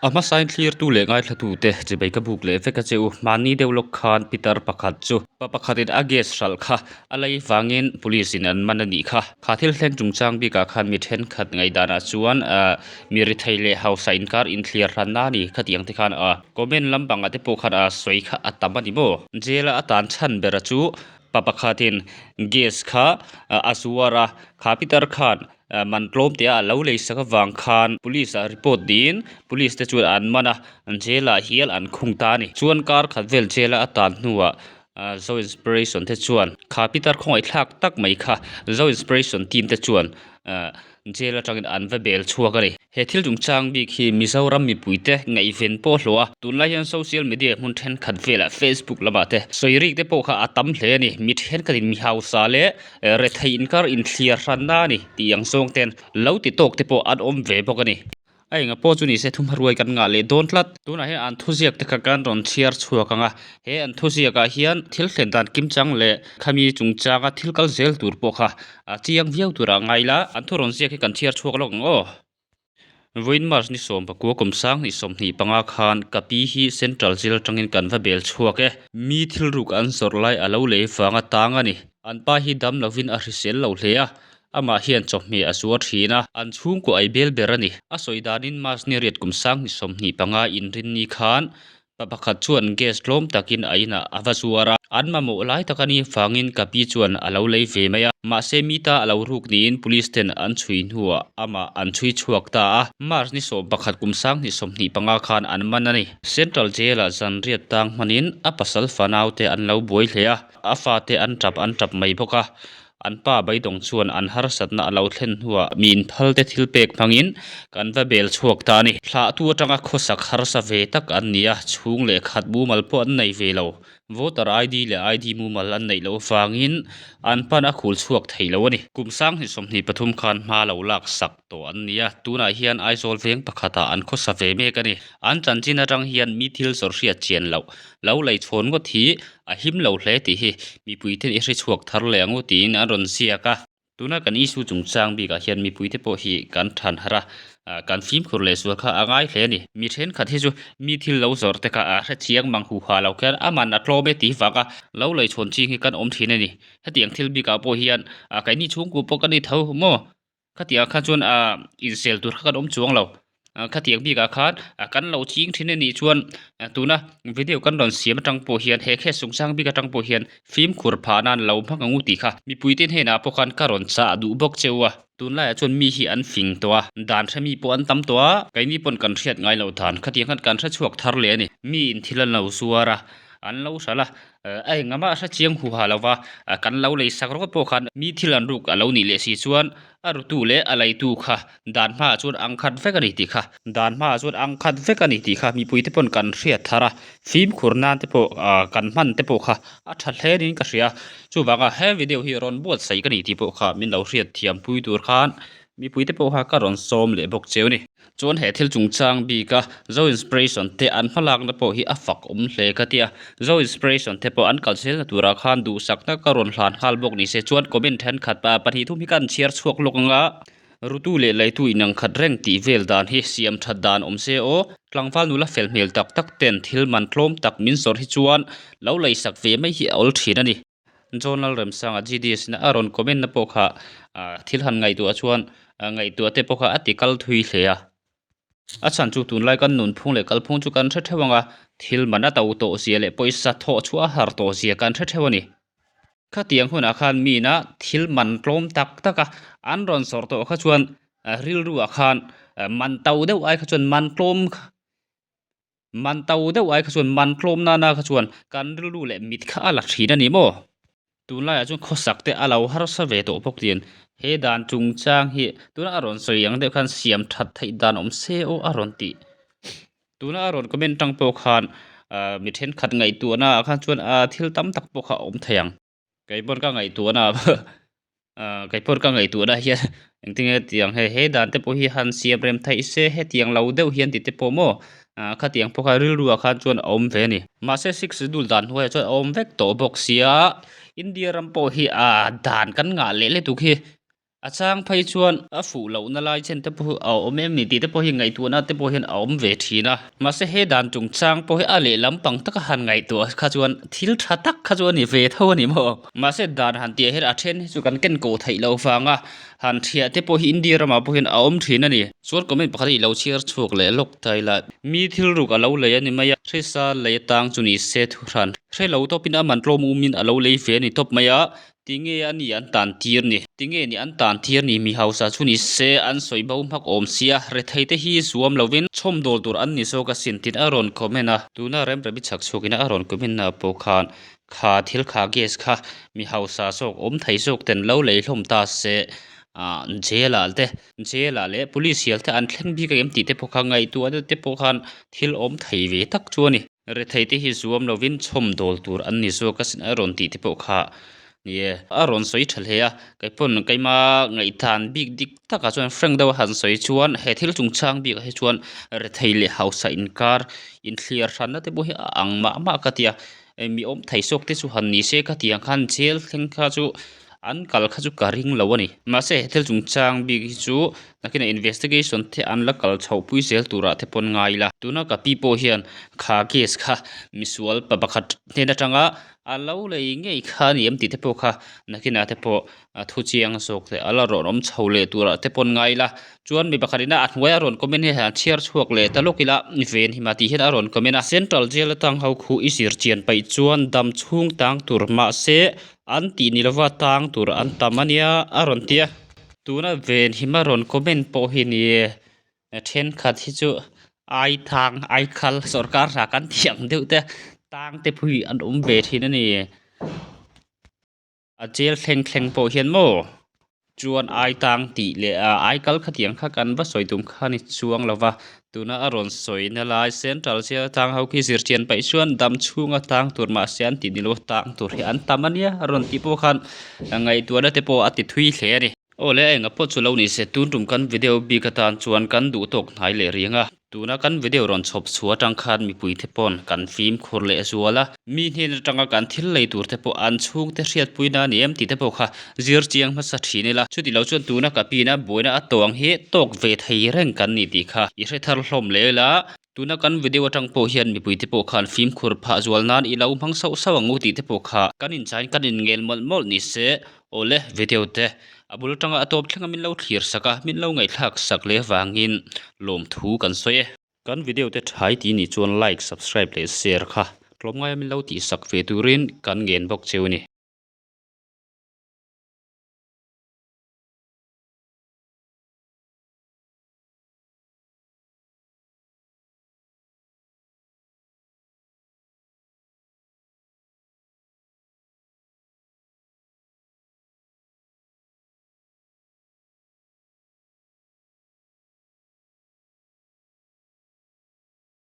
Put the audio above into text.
A hmasain thlirtu leh ngaithlatute chibai ka buk leh vek a che u. Hmanni deuh lawk khan pitar pakhat chu pa pakhatin a gas hralh kha a lei vangin police in an man a nih kha. Kha thil thleng chungchang bikah khan mi thenkhat ngaihdanah chuan ahh mi rethei leh hausa inkar inthliar hranna a ni khatiang te khan ahh comment lampangah te pawh khan ahh sawi kha a tam a ni maw? Jail a tan chhan bera chu pa pakhatin gas kha a zuar a, kha pitar khan man tlawm teh a lo lei sak avang khan police ah report niin police te chuan an man a, jail ah hial an khung ta a ni. Chuan kar khat vel jail a a tan hnuah Zo Inspiration te chuan kha pitar khawngaih thlak tak mai kha Zo Inspiration team te chuan jail atangin an va bel chhuak a ni. He thil chungchang bik hi Mizoram mipuite ngaihven pawh hlawh a, tunlai hian social media hmun thenkhat velah Facebook lamah te sawi rik te pawh kha a tam hle a ni. Mi thenkhatin mi hausa leh rethei inkar inthliar hranna a ni tih ang zawng ten lo ti tawk te pawh an awm ve bawk a ni. A enga pawh chu nise thumharuai kan ngah leh dawn tlat. Tunah hian an thuziak te kha kan rawn chhiar chhuak ang a, he an thuziakah hian thil thlen dan kimchang leh khami chungchanga thil kal zel tur pawh kha a chiang viau turah ngai la, an thu rawn ziak hi kan chhiar chhuak lawk ang aw. Vawiin March ni 19 kum 2025 khan ka pi hi Central Jail atangin kan va bel chhuak e. Mi thil ruk an zawrh lai a lo lei vanga tang a ni. An pa hi dam lovin a hrisel lo hle a, amah hian chawhmeh a zuar thin a, an chhungkaw ei bel ber a ni. A sawi danin March ni riat kum 2025 inrinni khan Pa pakhat chuan gas tlawm takin a inah a va zuar a, an mamawh lai tak a nih vangin ka pi chuan a lo lei ve mai a. Mahse mita a lo ruk niin police ten an chhui hnuah amah an chhui chhuak ta a. March ni 11 kum 2025 khan an man a ni. Central Jail-ah zanriat tang hmanin a pasal fanaute an lo buai hle a, a fate an tap an tap mai bawk a. An pa beidawng chuan an harsatna a lo thlen hnuah mi inphal te thil pek hmangin kan va bel chhuak ta a ni. Thlahtu atanga khawsak harsa ve tak an ni a, chhung leh khat mumal pawh an nei ve lo. Voter ID leh ID mumal an neih loh avangin an pan a khul chhuak thei lo a ni. Kum 2023 khan hma lo lak sak tawh an ni a, tunah hian Aizawl veng pakhatah an khawsa ve mek a ni. An chanchin atang hian mi thil zawrh hriat chian loh lo lei chhawn ngawt hi a him lo hle tih hi mipuite i hre chhuak thar leh ang u tiin an rawn ziak a. Tuna kan issue chungchang bikah hian mipuite pawh hi kan than harh a, kan fimkhur leh sual kha a ngai hle a ni. Mi thenkhat hi chu mi thil lo zawrh te kha a hre chiang mang hu ha lo khian a man a tlawm e tih vanga lo lei chhawn ching hi kan awm thin a ni. Hetiang thil bikah pawh hian keini chhungkua pawh kan ni tho maw? Khatiang kha chuan ah insel tur kha kan awm chuang lo khatiang bikah khan kan lo ching thin a nih chuan tuna video kan rawn siam atang pawh hian he case chungchang bik atang pawh hian fimkhur phah nan lo hmang ang u tih kha mipui te hnenah pawh khan ka rawn chah duh bawk cheu a tunlaiah chuan mi hi an fing tawh a dan hre mi pawh an tam tawh a keini pawn kan hriat ngai loh dan khatiang khan kan hre chhuak thar leh a ni mi in thil an lo zuar a an lo hralh a. A engah mah hre chiang hu ha lova, kan lo lei sak rawt pawh khan mi thil an ruk a lo nih leh si chuan a rutu leh a leitu kha dan hmaah chuan ang khat vek a ni tih kha. Dan hmaah chuan ang khat vek a ni tih kha mipuite pawn kan hriat thar a, fimkhur nan te pawh kan hman te pawh kha a tha hle niin ka hria. Chuvanga he video hi rawn buatsaih ka ni tih pawh kha min lo hriat thiam pui tur khan mipuite pawh kha ka rawn sawm leh bawk cheu a ni. Chuan he thil chungchang bika Zo Inspiration te an hmalakna pawh hi a fak awm hle ka ti a, Zo Inspiration te pawh an kal zelna turah khan duhsakna ka rawn hlan nghal bawk ni se chuan comment thenkhat pahnih thum hi ka han chhiar chhuak lawk ang a, rutu leh leitu inang khat reng tih vel dan hi siam that dan awm se aw, tlangval nula fel hmel tak tak ten thil man tlawm tak min zawrh hi chuan lo leisak ve mai hi a awl thin a ni. John Lalremsanga GDS in a rawn comment na pawh kha thil han ngaihtuah chuan ngaihtuah te pawh kha a ti kal thui hle a. A chhan chu tunlai kan nunphung leh kalphung chu kan hre theuh ang a, thil man a to tawh zia leh pawisa thawh chhuah a har tawh zia kan hre theuh a ni. Khatiang hunah khan mina thil man tlawm tak tak a an rawn sawrh tawh kha chuan rilru ah khan man to deuh ai kha chuan man tlawm Man to deuh ai kha chuan man tlawm nana kha chuan kan rilru leh mit kha a la thin a ni maw? Tunlaiah chuan khawsak te a lo harsa ve tawh bawk tiin he dan chungchang hi tuna a rawn sawi ang deuh khan siam that theih dan awm se aw a rawn tih. Tuna a rawn comment tang pawh khan ah mi thenkhat ngaihtuahna ah khan chuan ah thil tam tak pawh kha a awm thei ang. Keipawn ka ngaihtuahna ah keipawn ka ngaihtuahna hian engtinge tiang hei he dan te pawh hi han siam rem theih se hetiang lo deuh hian tih te pawh maw ah khatiang pawh kha rilru ah khan chuan a awm ve a ni. Mahse six schedule dan hnuaiah chuan a awm vek tawh bawk sia India ram pawh hi ah dan kan ngah leh lutuk hi. A chang phei chuan a fuh lohna lai chen te pawh hi a awm em ni tih te pawh hi ngaihtuahna te pawh hian a awm ve thin a. Mahse he dan chungchang pawh hi a lehlam pang taka han ngaihtuah kha chuan thil tha tak kha chu a ni ve tho a ni maw? Mahse dan han tih ah hian a then hi chu kan ken kawh theih loh vanga han thiah te pawh hi India ramah pawh hian a awm thin a ni. Chuan comment pakhat hi i lo chhiar chhuak leh lawk ta ila. Mi thil ruk a lo lei a ni mai a, hrisa lei atang chu ni se thu hran. Hre lo tawpin a man tlawm umin a lo lei ve a ni tawp mai a, Tinge a ni an tan tir ni? Tinge ni an tan tir ni? Mi hausa chu ni se an sawi bo hmak awm sia, rethei te hi zuam lovin chhawmdawl tur an ni zawk asin tin a rawn comment a. Tuna remremi chhak chhuakin a rawn comment na pawh khan kha thil kha gas kha mi hausa zawk awm thei zawk ten lo lei hlawm ta se ah jail ah te jail ah leh police hial te an thleng bik a em tih te pawh kha ngaihtuah deuh te pawh khan thil awm thei ve tak chu a ni. Rethei te hi zuam lovin chhawmdawl tur an ni zawk asin a rawn tih te pawh kha ni e. A rawn sawi tha hle a, kei pawn keima ngaihdan bik dik takah chuan frank deuh a han sawi chuan he thil chungchang bikah hi chuan rethei leh hausa inkar inthliar hranna te pawh hi a ang mah mah ka ti a, mi awm thei zawk te chu han ni se ka ti ang khan jail thleng kha chu an kal kha chu ka ring lo a ni. Mahse he thil chungchang bik hi chu Nakinah investigation te an la kal chhoh pui zel turah te pawn ngai ila. Tuna ka pi pawh hian kha case kha misual pa pakhat hnen atanga a lo lei ngei kha a ni em tih te pawh kha nakinah te pawh thu chiang zawk leh a la rawn awm chho leh turah te pawn ngai ila. Chuan mi pakhat ina a hnuaia rawn comment hi a chhiar chhuak leh ta lawk ila ven hi mah tih hian a rawn comment a. Central Jail atang ho khu i zir chian paih chuan dam chhung tang tur mahse an tih ni lova tang tur an tam a nia a rawn ti a. Tuna ven hi ma rawn comment pawh hi ni e, thenkhat hi chu ai thang ai khal sawrkar hna kan tih ang deuh te tang te pawh hi an awm ve thin a ni. A jail thleng thleng pawh hian maw chuan ai tang tih leh ai kal khatiang kha kan va sawi tum kha ni chuang lo va, tuna a rawn sawi na lai central jail tang ho khi zirchian paih chuan dam chhunga tang tur mahse an tih ni lo tang tur hi an tam a nia a rawn tih pawh khan Ngaihtuahna te pawh a ti thui hle a ni. Aw le, enga pawh chu lo ni se, tun tum kan video bik atan chuan kan duh tawk hnai leh riang a. Tuna kan video rawn chhawp chhuah atang khan mipui te pawn kan fimkhur leh zual a. Mi hnen atanga kan thil lei tur te pawh an chhungte hriatpuina a ni em tih te pawh kha zir chiang hmasa thin ila. Chuti lo chuan tuna ka pin a buaina a tawng hi tawk ve thei reng kan ni tih kha i hre thar hlawm leh ila. Tuna kan video atang pawh hian mipuite pawh khan fimkhur phah zual nan i lo hmang sauh sauh ang u tih te pawh kha kan inchain kan inngel mawlh mawlh ni se. Awle video te a bul atanga a tawp thleng a min lo thlir sak a, min lo ngaihthlak sak leh vangin lawmthu kan sawi e. Kan video te thai tih nih chuan like, subscribe leh share kha tlawmngaia min lo tihsak ve turin kan ngen bawk cheu a ni.